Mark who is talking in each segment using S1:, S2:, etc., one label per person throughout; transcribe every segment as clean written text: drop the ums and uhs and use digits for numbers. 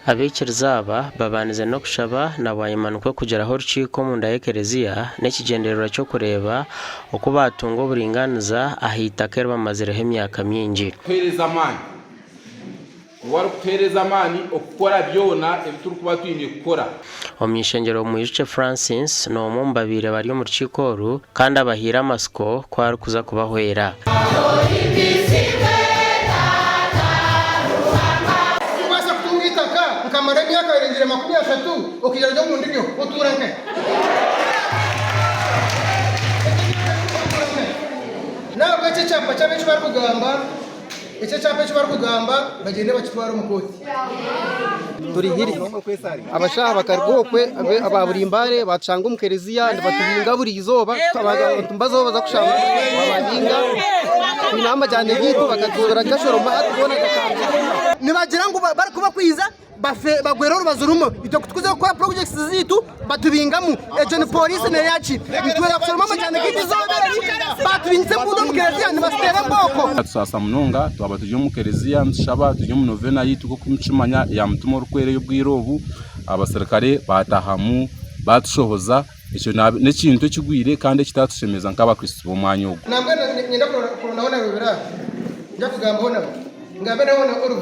S1: Abaikiriza aba babandize n'okushaba na bwanyima nikwo kugiraho orukiiko omunda y'ekereziya n'ekigyendererwa ky'okureeba oku baatunga oburingaaniza aha itaka eri bamazireho emyaka mingi.
S2: Kutuheereza amaani. Niwe arikutuheereza amaani okukora byona ebi turikuba twine kukora.
S1: Omuny'ishengyero Mwijukye Francis n'omwe omu babaire bari omu rukiiko oru kandi abahaire amatsiko ku arikuza kubahwera.
S3: Kubaasa kutunga eitaka nkamara emyaka erengire 30 okaija ori omu ndiryo otuura nkahi? N'ahabw'ekyo ekyapa kyabo eki barikugamba, Eki ekyapa eki barikugamba bagyende bakitware omu kooti.
S4: Turi hiri abashaija bakaruga okwe aba Burimbare batushanga omu kereziya nibatubinga buri izooba baza kushaba bababinga twine amajani gaitu bakagashoroma hati goona gakangire.
S3: Nibagira ngu barikubakwiza bafe bagwere orubaju rumwe itwe kutukuza kukora projects ziitu batubingamu egyo ni police neyaki nitwenda kushoroma amajani gaitu izooba eri batubingisa embundu omu kereziya nibaziteera embooko.
S5: Katusaasa munonga twaba turi omu kereziya nitushaba turi omu novena yaitu nk'oku mukimanya eya Mutima Orikwera ey'obwire obu, abaserukare baatahamu baatushohoza, ekyo n'ekintu ekigwire kandi ekitatushemeza nk'abakristo b'omwanya ogu.
S3: Nambwenu niinyenda kurondaho na Rubira nja kugambaho nabo ngambe nawe na Olive.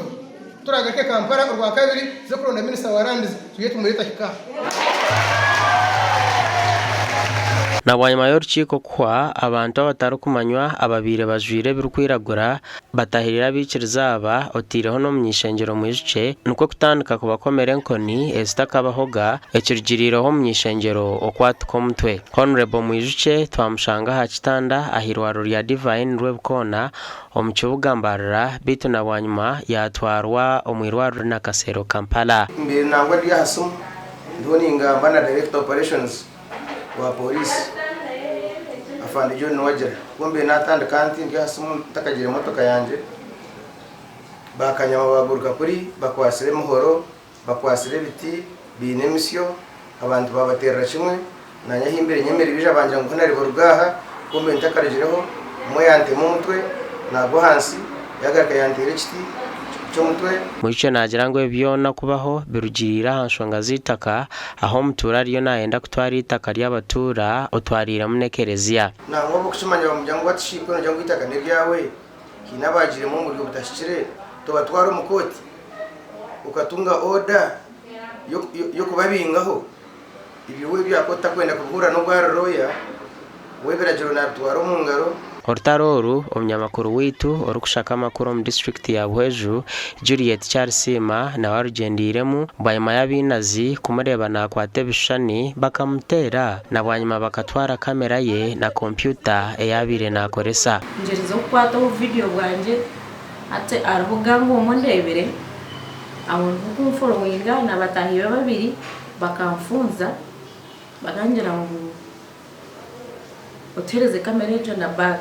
S3: Turagaruke Kampala orwakabiri tuze kuronda minisita wa lands twije tumureete ahike aha.
S1: Na bwanyima y'orukiiko kuhwa, abantu abatarikumanywa ababaire bajwaire ebirikwiragura batahirire abaikiriza aba otaireho n'omuny'eishengyero Mwijukye nikwo kutandika kubakomera enkoni ezitakabahoga ekirugiriireho omuny'eishengyero okwatuka omutwe. Hon. Mwijukye twamushanga aha kitanda ah'eirwariro rya Divine Rwebikoona omu kibuga Mbarara beitu na bwanyima yaatwarwa omu irwariro Nakasero Kampala.
S6: Mbaire nangwa ndi aha simu ndiho ningamba na Director Operations wa Police Afande John Nuwagira. Ku mbaire natandika nti ndi aha simu ntakagiire emotoka yangye, bakanyama baguruka kuri bakwatsire emihoro, bakwatsire ebiti, baine emisyo, abantu babateerera kimwe. Naanye ahi mbaire nyemereire baija bangira ngu hoona reeba ruga aha, ku mbaire ntakarugireho, omwe yantema omutwe naagwa ahansi, yaagaruka yanteera ekiti ky'omutwe.
S1: Mwijukye naagira ngu ebi byona kubaho birugiriire aha nshonga z'eitaka ahu omutuura ariyo naayenda kutwara eitaka ry'abatuura otwariiremu n'ekereziya.
S6: Nangwa obw'okukimanya bamugira ngu ati shi ku noogira ngu eitaka n'eryawe, haine abaagiiremu omu buryo butahikire, tobatwara omu kooti okatunga oda y'okubabingaho? Ebyo we ebi akora otakwenda kubihurira n'obu ari looya, we ebiragiro naabitwara omu ngaro.
S1: Orutaro oru, omunyamakuru waitu orikushaka amakuru omu disiturikiti ya Buhweju, Juliet Kyarisiima nawe arugyendeiremu bwanyima y'abainazi kumureeba nakwata ebishushani bakamuteera na bwanyima bakatwara kamera ye na kompyuta ei abaire nakoresa.
S7: Ngyerize okukwata obu vidiyo bwangye hati hariho gang omwe ondeebire aho niho kunforowinga na bataahi be babiri. Bakanfunza bakangira ngu otuhereze kamera egyo na bag.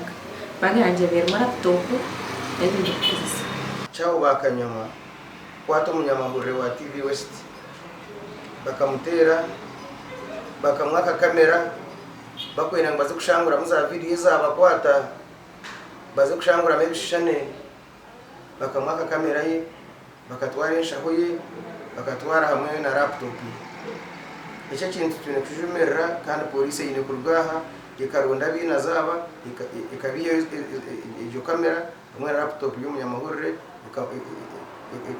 S7: Bag yangye eba erimu laptop n'ebindi bikukozesa.
S6: Chao Bakanyama kukwata omunyamahurire wa TV West bakamuteera bakamwaka kamera bakwenda ngu baze kushanguramu za vidiyo ezabakwata baze kushanguramu ebishushane bakamwaka kamera ye. Bakatwara enshaho ye, bakatwara hamwe na laptop ye. Eki ekintu twine kukijumirira kandi poriisi eine kuruga aha ekaronda abainazi aba ekabiihayo egyo kamera hamwe na laptop y'omunyamahurire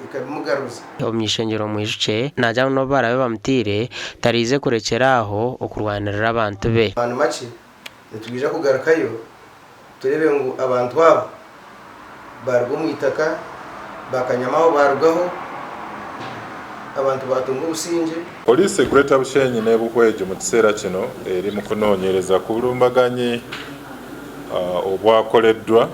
S6: ekabimugaruza.
S1: Omuny'ishengyero Mwijukye naagira ngu n'obu baraabe bamutaire, taraije kurekyera aho okurwanirira abantu be.
S6: Amaani makye nitwija kugarukayo tureebe ngu abantu abo baaruga omu itaka, bakanyama aho baarugaho, abantu baatunga obusingye.
S8: Poliisi e Greater Bushenyi ne Buhweju mu kiseera kino eri mu kunoonyereza ku bulumbaganyi obwakoleddwa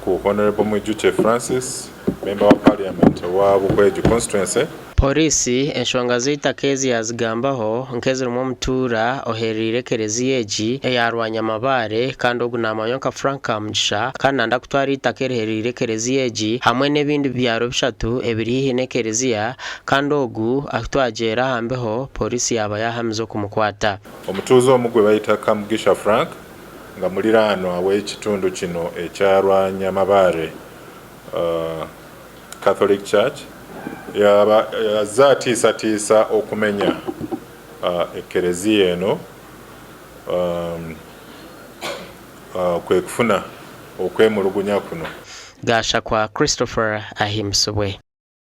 S8: ku Honourable Mwijukye Francis, memba wa parliament owa Buhweju constituency.
S1: Pooriisi enshonga z'eitaka ezi yaazigambaho nk'ezirimu omutuura oherereire ekereziya egi eya Rwanyamabaare kandi ogu naamanywa nka Frank Kamugisha kandi nanda kutwara eitaka eriherereire ekereziya egi hamwe n'ebindi byaro bishatu ebiri haihi n'ekereziya kandi ogu ahu twagyeera aha mbeho pooriisi yaaba yaahamize okumukwata.
S8: Omutuuze omu gwe bayita Kamugisha Frank nga muliraanwa w'ekitundu kino ekya Rwanyamabaare Catholic Church. Yaaba azze atiisatiisa okumenya ekereziya eno kwe kufuna okwemulugunya kuno.
S1: Gashakwa Christopher Ahimbisibwe.